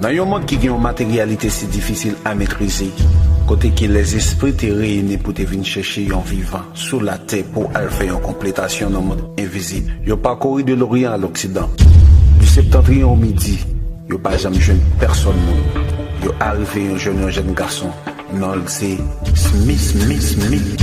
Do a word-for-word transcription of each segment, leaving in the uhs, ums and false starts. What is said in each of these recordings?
Nan yon mond ki gen yon materyalite si difisil a metrize, kote ke lèzespri te reyini pou te vin chèche yon vivan sou latè pou al fè yon konpletasyon nan mond envizib, yo pakori de Loryan a Loksidan, di Septantryon o Midi, yo pa janm jwenn pèsòn moun. Yo arive yon jèn, yon jèn gason, non l se Smith, Smith, Smith.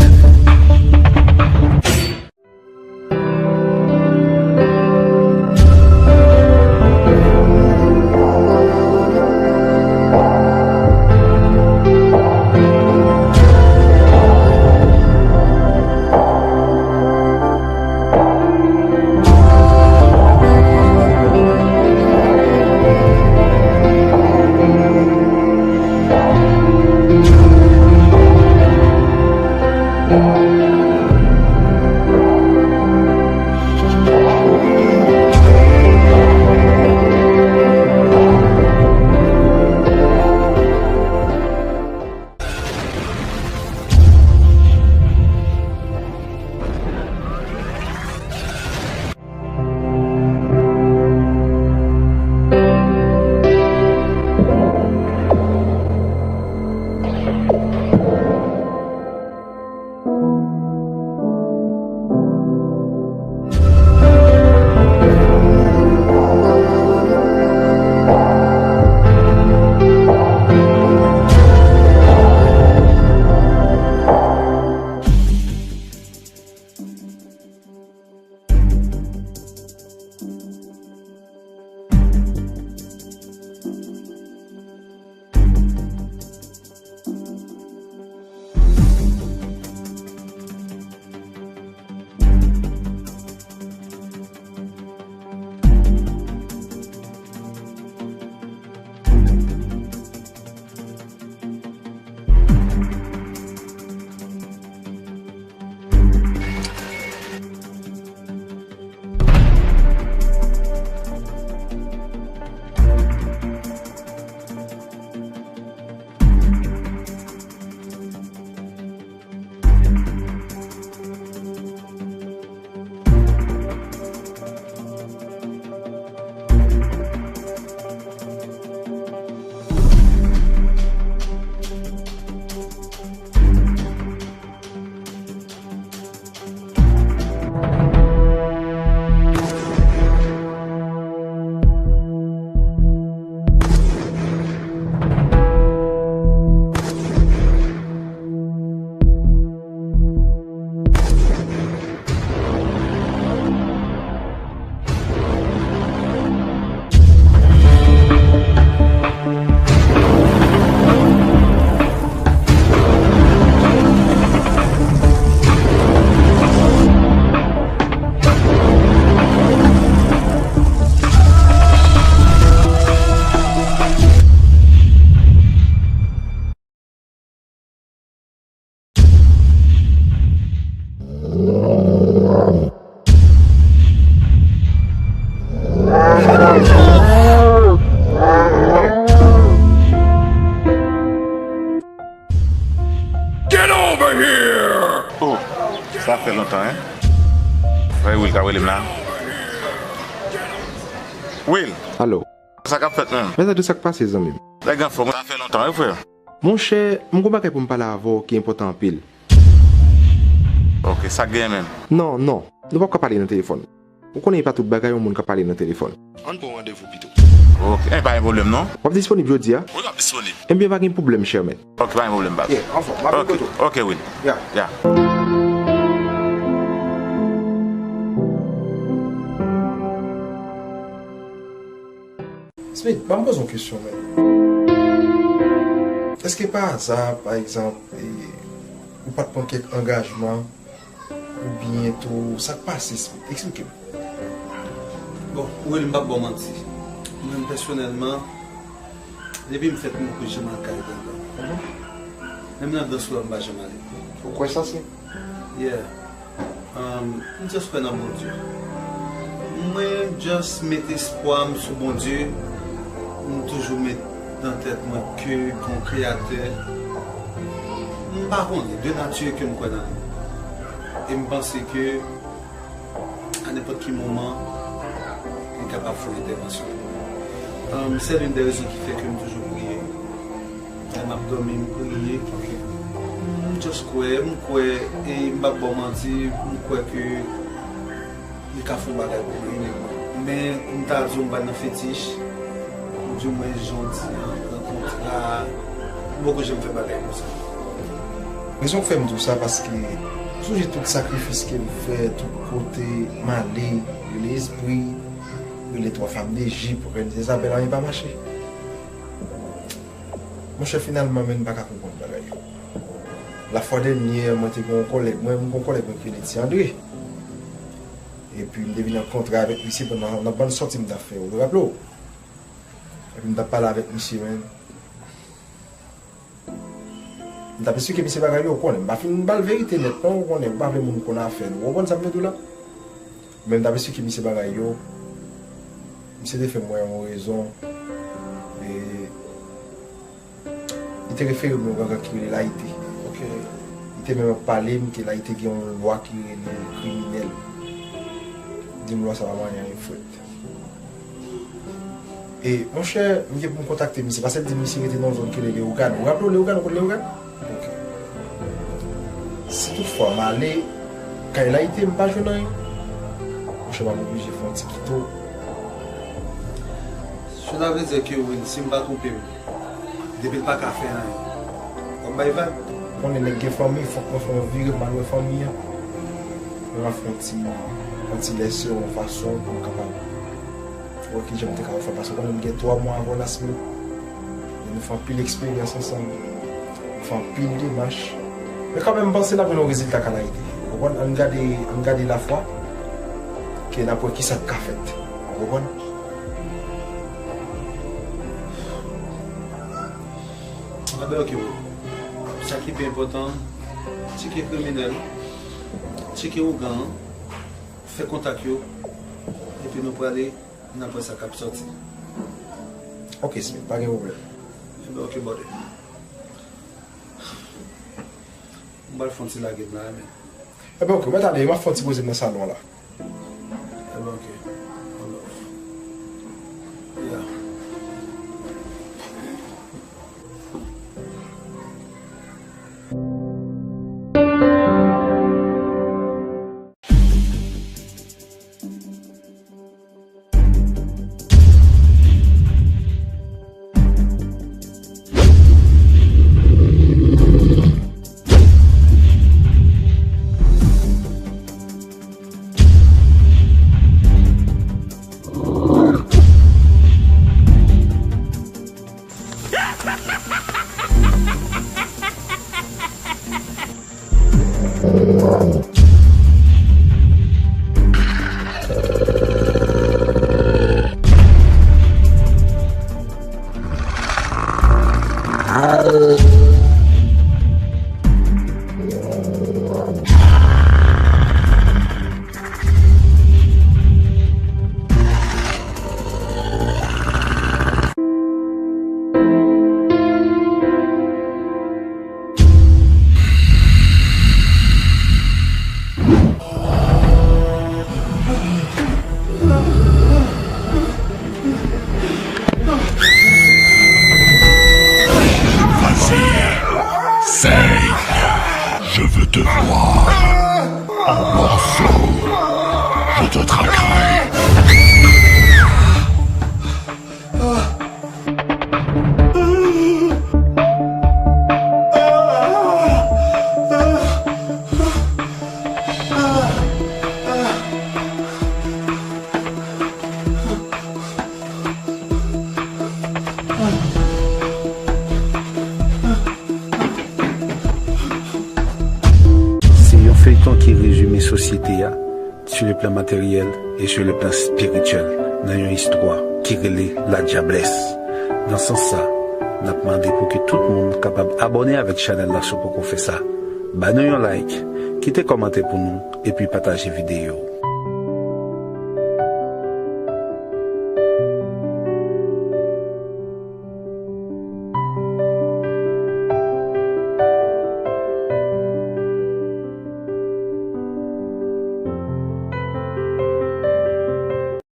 Get over here! Oh, sa fè lontan, en? Frè Will ka rele m la. Will! Alo. Sa k ap fèt menm? Mezanmi, sa k pase, zanmi m? Nèg anfòm, sa fè lontan, wi, frè. Monchè, m gon bagay pou m pale avè w ki enpòtan anpil. Ok, sa k genyen menm? Non, non. Nou p ap ka pale nan telefòn. Ou konnen e pa tout bagay yon moun ka pale nan telefòn. Ann pran randevou pito. Ok, e pa gen pwoblèm non. W ap disponib jodi a? Wi, m ap disponib. Ebyen, pa gen pwoblèm, chè mèt. Ok, pa gen pwoblèm, baz. Yeah, anfòm. M ap vin kote w. Ok, Will. Yeah. Yeah. Smith, ban m poze yon kesyon, men. Èske pa aza, pa egzanp, e, ou pa t pran kèk angajman, oubyen tou, sa k pase, Smith? Eksplike m. Bon, Will, m p ap ba w manti. Mwen menm, pèsonèlman, depi m fèt, m poko janm al kay Gangan. Menm nan dans la, m pa janm ale. Ou kwè sa, Smith? Yeah. Um, m just kwè nan Bondye. Mwen just met espwa m sou Bondye. M toujou met nan tèt mwen ke gon kreyatè. M pa konnen, de nati ke m kwè nan li. E m panse ke a nenpòt ki moman, li kapab fè yon entèvansyon. Um, c'est l'une des raisons qui fait que m toujou priye. Lè m ap dòmi, m priye. M just kwè, m kwè, e m p ap ba w manti, m kwè ke li ka fè yon bagay pou mwen, li renmen mwen. Men, pou m ta di w m pa nan fetich, ou di mwen jan w di an, nan kontra, m poko janm fè bagay konsa. Rezon k fè m di w sa, paske sonje tout sakrifis ke m fè, tout kote m ale, rele espri, rele twa fanm de Jip, rèn Zezabèl, anyen pa mache. Monchè, finalman, men, m pa ka konprann bagay yo. Lafwa dènyè, mwen te gen yon kòlèg mwen, m gen yon kòlèg mwen ki rele Ti Andre. Epi m te vin rankontre avèk misye pandan nan bann sòti m t ap fè, ou raple w? Epi m t ap pale avèk misye, men. M t ap esplike misye bagay yo, ou konnen. M pa fin ba l verite nèt, non, ou konnen, m pa vle moun konn afè nou. Ou konprann sa m vle di w la? Men m t ap esplike misye bagay yo. Misye te fè m wè yon rezon. E li te refere m yon gangan ki rele Layite. Ok. Li te menm ap pale m ke Layite gen yon lwa ki rele kriminèl. Di m lwa sa pa manyen anyen frèt. E, monchè, m gen pou m kontakte misye, paske l di misye rete nan yon zòn ki rele Leyogàn. Ou raple w Leyogàn, ou konn Leyogàn? Ok. Si toutfwa m ale kay Layite, m pa jwenn anyen, monchè, m ap oblije fè yon ti kite w. Cela veut dire que wi, si m pa twonpe m, depi l pa ka fè anyen, w ap bay vag. Konnen nèg gen fanmi, fòk mwen fè yon vire, m al wè fanmi an. Mwen ap fè yon ti, yon ti lèse yon fason pou m kapab wè kijan m te ka fè, paske konnen m gen twa mwa avè w Lasmi. E nou fè anpil eksperyans ansanm. Nou fè anpil demach. Men kanmenm, m panse n ap jwenn yon rezilta ka Layite. Ou konprann? Ann gade, ann gade lafwa, ke n ap wè kisa k ka fèt. Ou konprann? Anben, ok, bro. Sa ki pi enpòtan, tcheke kriminèl, tcheke ougan an, fè kontak yo, epi nou prale, n ap wè sa k ap sòti. Ok, Smith, pa gen pwoblèm. Enben, ok, brother. M pral fè yon ti lage m la, men. Enben, ok, mèt ale, m ap fè yon ti poze m nan salon an la. Enben, ok. One love. Yeah. Vas-y, essaye. Je veux te voir en morceaux. Je te traquerai. Se yon feyton ki rezime sosyete a, sur le plan matériel et sur le plan spirituel, nan yon istwa ki rele La Diablesse. Nan sans sa, n ap mande pou ke tout moun kapab abòne avèk chanèl la si w poko fè sa. Ba nou yon like, kite kòmantè pou nou, epi pataje videyo.